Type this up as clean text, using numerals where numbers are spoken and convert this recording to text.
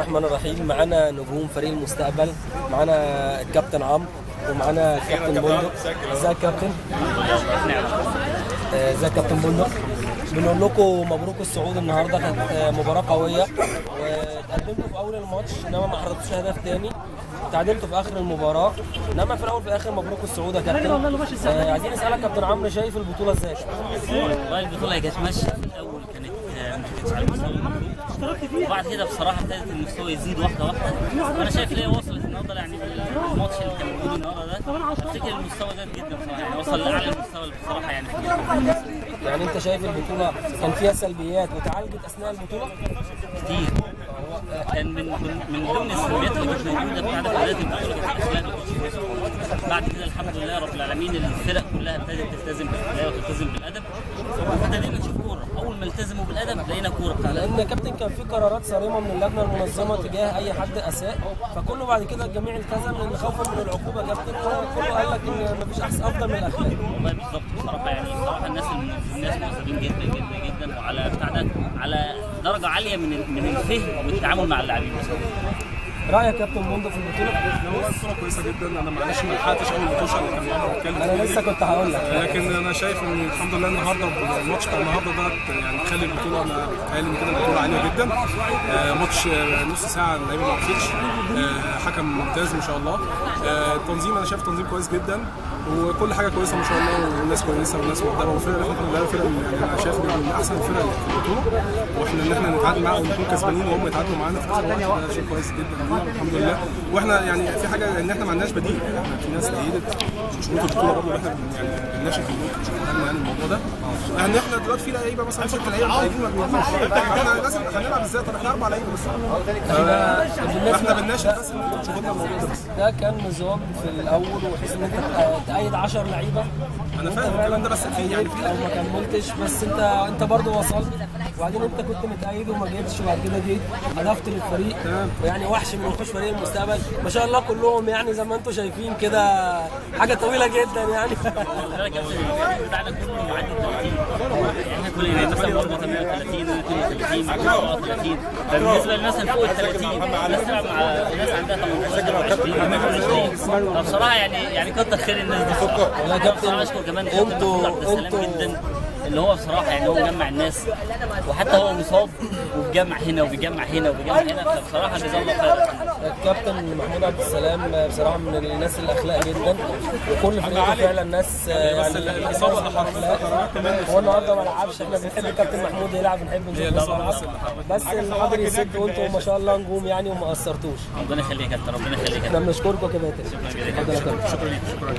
الرحمن الرحيم. معانا نجوم فريق المستقبل، معانا الكابتن عمرو ومعانا الكابتن بندق. ازيك يا كابتن؟ ازيك يا كابتن بندق؟ بنقول لكم مبروك الصعود. النهارده كانت مباراة قوية وتقدمتوا في اول الماتش، انما ما حرزتوش هدف تاني، تعادلتوا في اخر المباراة، انما في الاول في الاخر مبروك الصعود يا كابتن. عايزين نسالك كابتن عمرو، شايف البطولة ازاي؟ والله البطولة كانت ماشية في الأول، كانت ما كانتش على المستوى المطلوب، وبعد كده بصراحة ابتدت المستوى يزيد واحدة واحدة، وأنا شايف ليه وصلت النهاردة، يعني الماتش اللي كان موجود النهاردة ده أفتكر المستوى زاد جدا بصراحة، يعني وصل لأعلى مستوى بصراحة يعني في البطولة. يعني انت شايف البطولة كان فيها سلبيات وتعالجت اثناء البطولة؟ كتير كان من ضمن السلبيات اللي كانت موجودة بتاعت بداية البطولة كانت الأخلاق ما كانتش كويسة خالص. بعد كده الحمد لله رب العالمين الفرق كلها ابتدت تلتزم بالأخلاق وتلتزم بالأدب، وابتدينا نشوف كورة. أول ما التزموا بالأدب لقينا كورة بتاعت. لان يا كابتن كان في قرارات صارمة من اللجنة المنظمة تجاه اي حد اساء، فكله بعد كده الجميع التزم، لان خوفا من العقوبة يا كابتن، كله قال لك ان مفيش احسن افضل من الاخلاق. والله بالظبط بصراحة، يعني بصراحة الناس الناس مهذبين جدا جدا جدا، وعلى بتاع ده على درجه عالية من الفهم والتعامل مع اللاعبين بصراحة. رايك يا كابتن بندق في البطولة؟ والله البطولة كويسة جدا. انا معلش ما لحقتش اول ماتش اللي كان عمرو بيتكلم انا فيه. لسه كنت هقول لك. لكن انا شايف ان الحمد لله النهارده الماتش بتاع النهارده ده يعني خلي البطوله، انا بيتهيألي ان كده البطولة عالية جدا. ماتش نص ساعة اللعيبة ما وقفتش، حكم ممتاز ما شاء الله. التنظيم انا شايف تنظيم كويس جدا، وكل حاجة كويسة ما شاء الله، والناس كويسة والناس مؤدبة، والفرقة اللي احنا كنا بنلعبها فرقه يعني انا شايف ان من احسن الفرق اللي في البطولة، واحنا ان احنا نتعادل معاهم ونكون كسبانين وهم يتعادلوا معانا في نفس الوقت ده شيء كويس جدا لينا الحمد لله. واحنا يعني في حاجة ان احنا ما عندناش بديل، يعني احنا في ناس تأيدت شروط البطولة برضه، اللي احنا يعني بنناشد يعني الموضوع ده، يعني احنا دلوقتي في لعيبة مثلا ست لعيبة قاعدين ما بيلعبوش، احنا لازم هنلعب ازاي؟ طب احنا اربع لعيبة بس، احنا بنناشد بس ان انتوا تشوفوا لنا الموضوع ده بس. ده كان نظام في الاول، وحيث ان انت تأيد 10 لعيبة. انا وانت فاهم فعلا الكلام ده، بس في يعني في او ما كملتش، بس انت برضه وصلت، وبعدين انت كنت متأيد وما جيتش، وبعد كده جيت اضفت للفريق. تمام. يعني وحش من وحوش فريق المستقبل ما شاء الله كلهم، يعني زي ما انتم شايفين كده حاجة طويلة جدا يعني. خلي بالك يا كابتن الفريق بتاعنا كله معدي ال 30، يعني احنا كلنا يعني مثلا برضه 38 32 34، فبالنسبه للناس اللي فوق ال 30 الناس تلعب مع ناس عندها 18 20 22، فبصراحة يعني كتر خير الناس دي بصراحة. والله يا كابتن بصراحة اشكر كمان الكابتن محمود عبد السلام جدا، اللي هو بصراحة يعني هو جمع الناس، وحتى هو مصاب وبيجمع هنا وبيجمع هنا وبيجمع هنا، فبصراحة جزاه الله خير. الكابتن محمود عبد السلام بصراحة من الناس الاخلاق جدا، وكل فرقته فعلا ناس بس يعني الاصابة اللي حرمتنا هو النهارده ما لعبش، احنا بنحب الكابتن محمود يلعب، بنحب نشوف يلعب، بس الحاضر يسد، وانتم ما شاء الله نجوم يعني وما قصرتوش. ربنا يخليك يا كابتن، ربنا يخليك يا احنا كابتن. بنشكركم يا كباتن. شكرا جزيلا. اتفضل يا كابتن. شكرا ليك، شكرا.